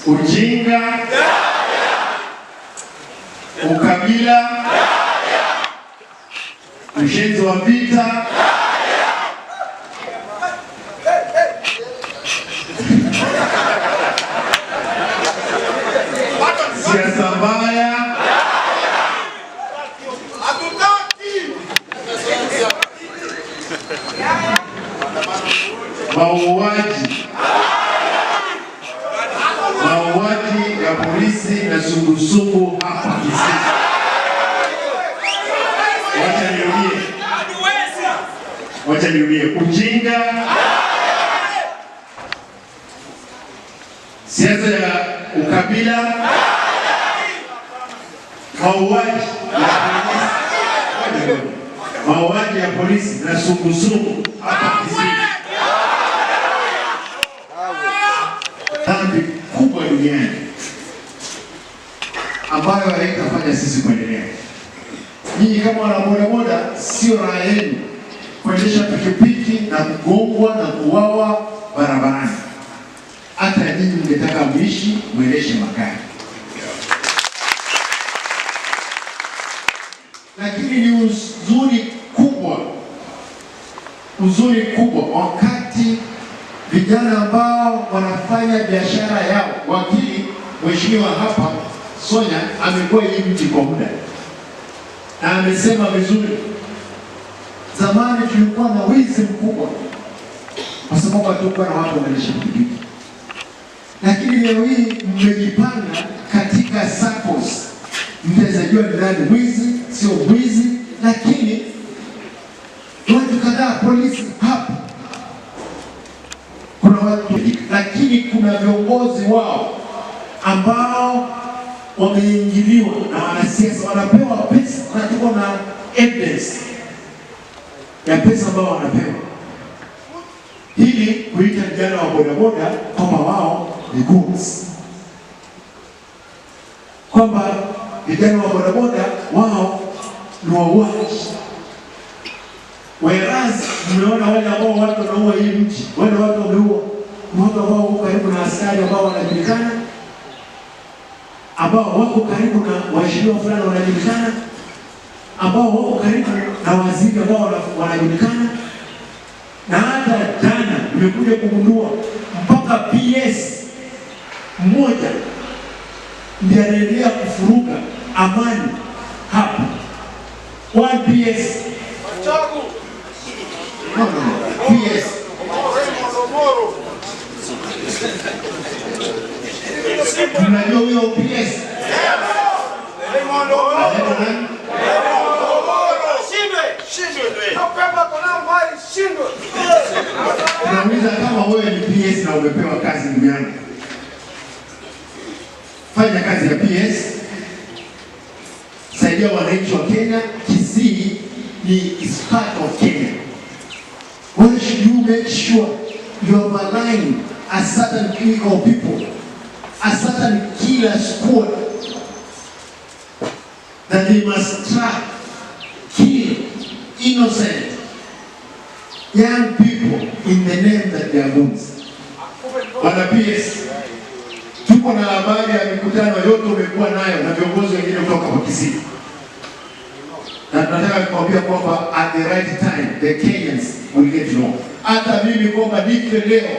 Ujinga, ukabila, ushenzi wa vita, siasa mbaya, mauaji, mauaji ya polisi na sungusungu hapa Kisii. Wacha nirudie, wacha nirudie: ujinga, siasa ya ukabila, mauaji ya polisi, mauaji ya polisi na sungusungu hapa Kisii. Dhambi kubwa duniani ambayo haitafanya sisi kuendelea. Nyinyi kama wana bodaboda, sio raha yenu kuendesha pikipiki na kugongwa na kuuawa barabarani. Hata nyinyi mngetaka muishi mwendeshe magari, lakini ni huzuni kubwa, huzuni kubwa wakati vijana ambao wanafanya biashara yao. Wakili mheshimiwa hapa Sonya amekuwa hii mji kwa muda na amesema vizuri. Zamani tulikuwa na wizi mkubwa kwa sababu hatukuwa na watu wanaendesha pikipiki, lakini leo hii mmejipanga katika SACCOS, mtaweza jua ni nani mwizi, sio mwizi, lakini watu kadhaa polisi hapa kuna watu, lakini kuna viongozi wao ambao wameingiliwa na wanasiasa, wanapewa pesa, na tuko na evidence ya pesa ambao wanapewa ili kuita vijana wa bodaboda kwamba wao ni goons, kwamba vijana wa bodaboda wao ni wauaji. Whereas mmeona wale ambao watu wanaua hii mji, wale watu wameua ni watu ambao wako karibu na askari ambao wanajulikana, ambao wako karibu na waheshimiwa fulani wanajulikana, ambao wako karibu na waziri ambao wanajulikana. Na hata jana nimekuja kugundua mpaka PS mmoja ndiye anaendelea kufuruga amani hapa. One PS. No, no, no. PS. Mnajua huyo PS? Anaitwa nani? Nauliza, kama wewe ni PS na umepewa kazi ndugu yangu, fanya kazi ya PS, saidia wananchi wa Kenya. Kisii ni is part of Kenya. Why should you make sure you have aligned a certain clique of people, a certain killer squad that they must track, kill innocent young people in the name that they are goons? Bwana PS, tuko na habari ya mikutano yote umekuwa nayo na viongozi wengine kutoka kwa Kisii, na tunataka kuambia kwamba at the right time the Kenyans will get to know. Hata mimi kwamba nife leo,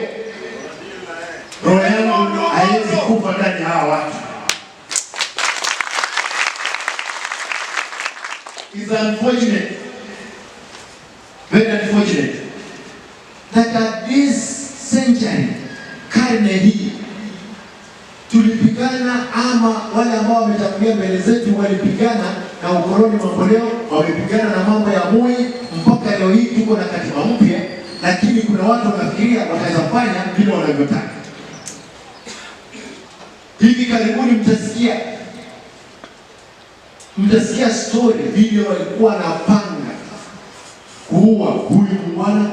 roho yangu haiwezi kufa ndani ya hawa watu. It's unfortunate, very unfortunate that at this century, karne hii tulipigana, ama wale ambao wametangulia mbele zetu walipigana na ukoloni mamboleo, wamepigana na mambo ya Moi mpaka leo hii tuko na katiba mpya, lakini kuna watu wanafikiria wataweza kufanya vile wanavyotaka. Hivi karibuni mtasikia story vile walikuwa wanapanga kuua huyu muungwana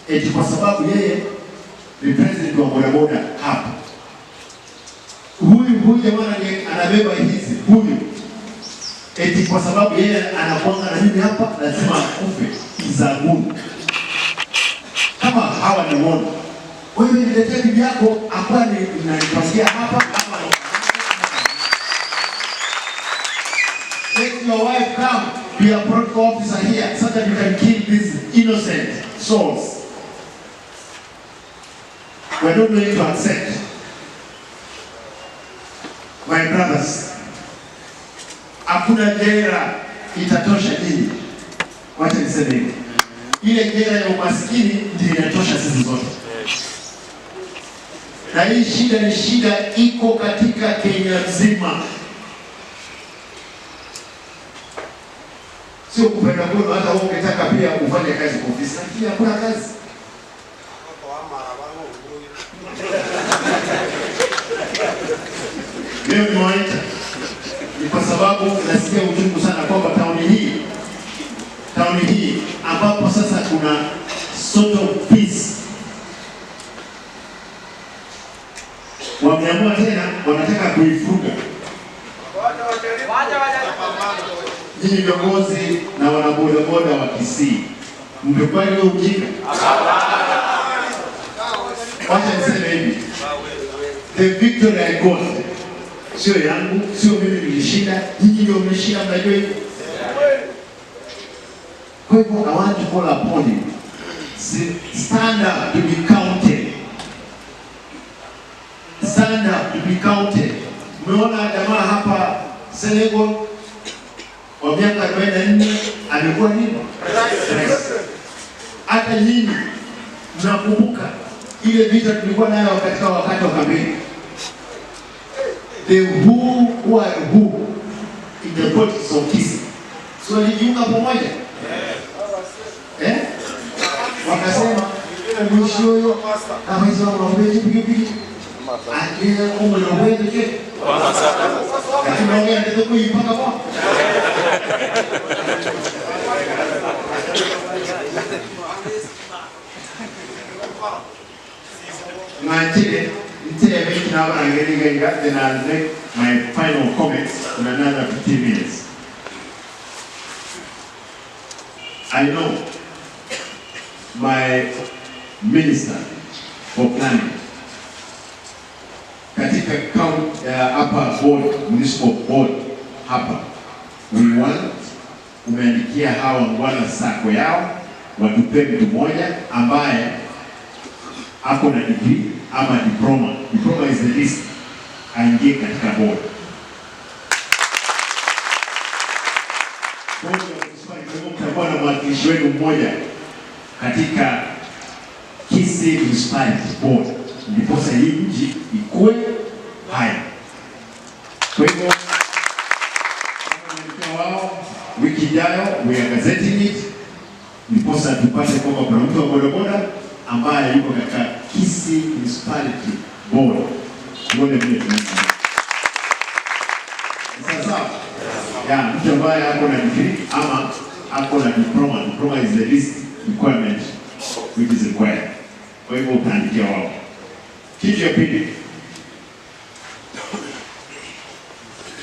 eti kwa sababu yeye ni president wa bodaboda hapa. Huyu jamaa anabeba hizi, huyu eti kwa sababu yeye anakuanga na mimi hapa, lazima akufe. Izaguni kama hawa ni wono. Wewe niletee bibi yako hapa, nanipasia hapa ama Let your wife come be a protocol officer here so that you can kill these innocent souls. We are not going to accept. My brothers, hakuna jera itatosha nyinyi. Wacha niseme hivi. Ile jera ya umaskini ndio inatosha sisi zote. Na hii shida ni shida iko katika Kenya nzima. Sio kupenda kwenu, hata wewe ungetaka pia ufanye kazi kwa ofisi, lakini hakuna kazi. Leo nimewaita ni kwa sababu nasikia uchungu sana kwamba tauni hii ambapo sasa kuna sort of peace, wameamua tena wanataka kuifuga. Nyinyi viongozi na wanabodaboda wa Kisii, mmekubali huo ujinga? Wacha niseme hivi, the victory I got sio yangu, sio mimi nilishinda, nyinyi ndio mmeshinda, mnajua hivyo. Kwa hivyo I want to call upon you, stand up to be counted. Stand up to be counted. Umeona jamaa hapa Senegal wa miaka 44 amekuwa nini? Rais. Hata nyinyi mnakumbuka ile vita tulikuwa nayo katika wakati wa kampeni. The who are who in the politics of Kisii. So walijiunga pamoja. Wakasema mwisho kama hizo wanaongea pikipiki. Aje umwe ke. Lakini naongea ndio kuipaka kwa. Ngachile then I'll make my final comments in another 15 minutes. I know my minister for planning katika county upper board, municipal board hapa, we want umeandikia hawa ngwana sako yao watupe mtu mmoja ambaye ako na degree ama diploma. Diploma is the least, aingie katika board. Board ya municipality, mtakuwa na mwakilishi wenu mmoja katika Kisii Municipality Board, ndiposa hii mji ikue hai. Kwa hivyo wao wiki ijayo we are gazetting it, ndiposa tupate kwamba kuna mtu wa bodaboda ambaye yuko katika Kisii Municipality Board. Tuone vile tunaenda. Sasa ya mtu ambaye ako na degree ama ako na diploma, diploma is the least requirement which is required. Kwa hivyo utaandikia wao. Kitu ya pili,